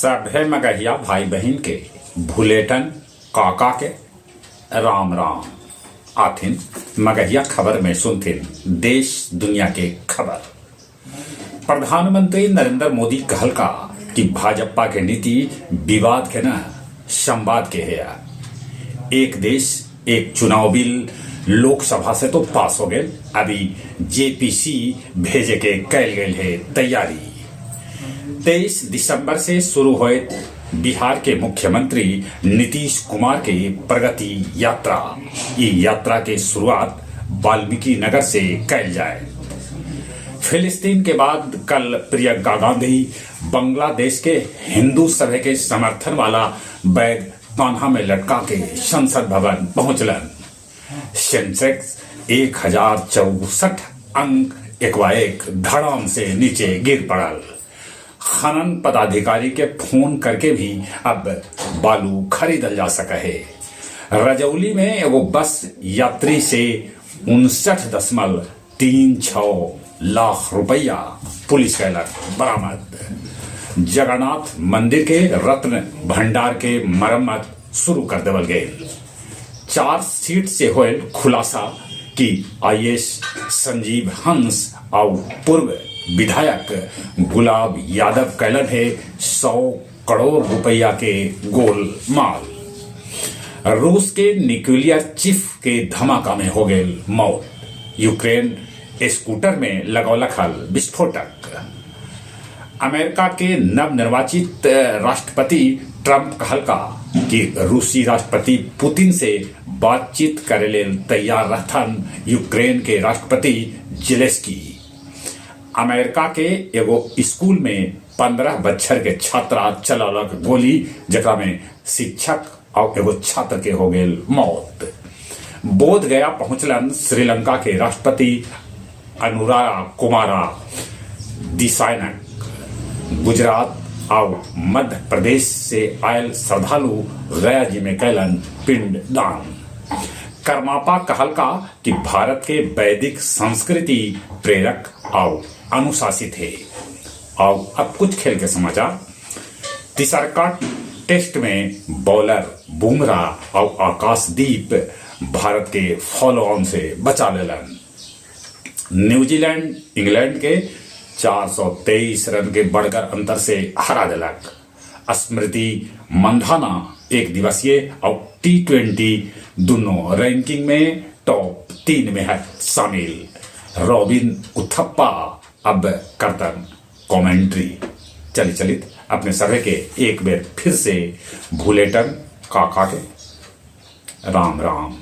सभे मगहिया भाई बहिन के भुलेटन काका के राम राम। आथिन मगहिया खबर में सुनथिन देश दुनिया के खबर। प्रधानमंत्री नरेंद्र मोदी कहलका कि भाजपा के नीति विवाद के न संवाद के है। एक देश एक चुनाव बिल लोकसभा से तो पास हो गए, अभी जेपीसी भेजे के कैल गए है तैयारी। 23 दिसंबर से शुरू हुए बिहार के मुख्यमंत्री नीतीश कुमार के प्रगति यात्रा। ई यात्रा के शुरुआत वाल्मीकि नगर से कैल जाए। फिलिस्तीन के बाद कल प्रियंका गांधी बांग्लादेश के हिंदू सभा के समर्थन वाला बैग कान्हा में लटका के संसद भवन पहुंचलन। सेंसेक्स 1064 अंक एकवाएक धड़ाम से नीचे गिर पड़ल। खनन पदाधिकारी के फोन करके भी अब बालू खरीदल जा सके है। रजौली में एगो बस यात्री से 59.36 लाख रुपया पुलिस कैलक बरामद। जगन्नाथ मंदिर के रत्न भंडार के मरम्मत शुरू कर देवल गए। 4 सीट से होयल खुलासा कि आईएएस संजीव हंस और पूर्व विधायक गुलाब यादव कैलन है 100 करोड़ रुपया के गोल माल। रूस के न्यूक्लियर चीफ के धमाका में हो गए मौत। यूक्रेन स्कूटर में लगौलक हल विस्फोटक। अमेरिका के नवनिर्वाचित राष्ट्रपति ट्रंप कहलका कि रूसी राष्ट्रपति पुतिन से बातचीत करे लेल तैयार रहथन यूक्रेन के राष्ट्रपति जेलेंस्की। अमेरिका के एगो स्कूल में 15 बच्छर के छात्रा चलौलक गोली, जकरा में शिक्षक और एगो छात्र के हो गेल मौत। बोध गया पहुंचलन श्रीलंका के राष्ट्रपति अनुरा कुमारा दिसायनक। गुजरात और मध्य प्रदेश से आयल श्रद्धालु गया जी में कैलन पिंड दान। करमापा कहलका कि भारत के वैदिक संस्कृति प्रेरक और अनुशासित है। और अब कुछ खेल के समाचार। तिसरका टेस्ट में बॉलर बुमराह और आकाशदीप भारत के फॉलो ऑन से बचा लेलन। न्यूजीलैंड इंग्लैंड के 423 रन के बढ़कर अंतर से हरा दिलक। स्मृति मंधाना एक दिवसीय और टी20 दोनों रैंकिंग में टॉप 3 में है शामिल। रॉबिन उथप्पा अब करतन कमेंट्री। चली चलित अपने सभी के एक बेर फिर से भूलेटन काका के राम राम।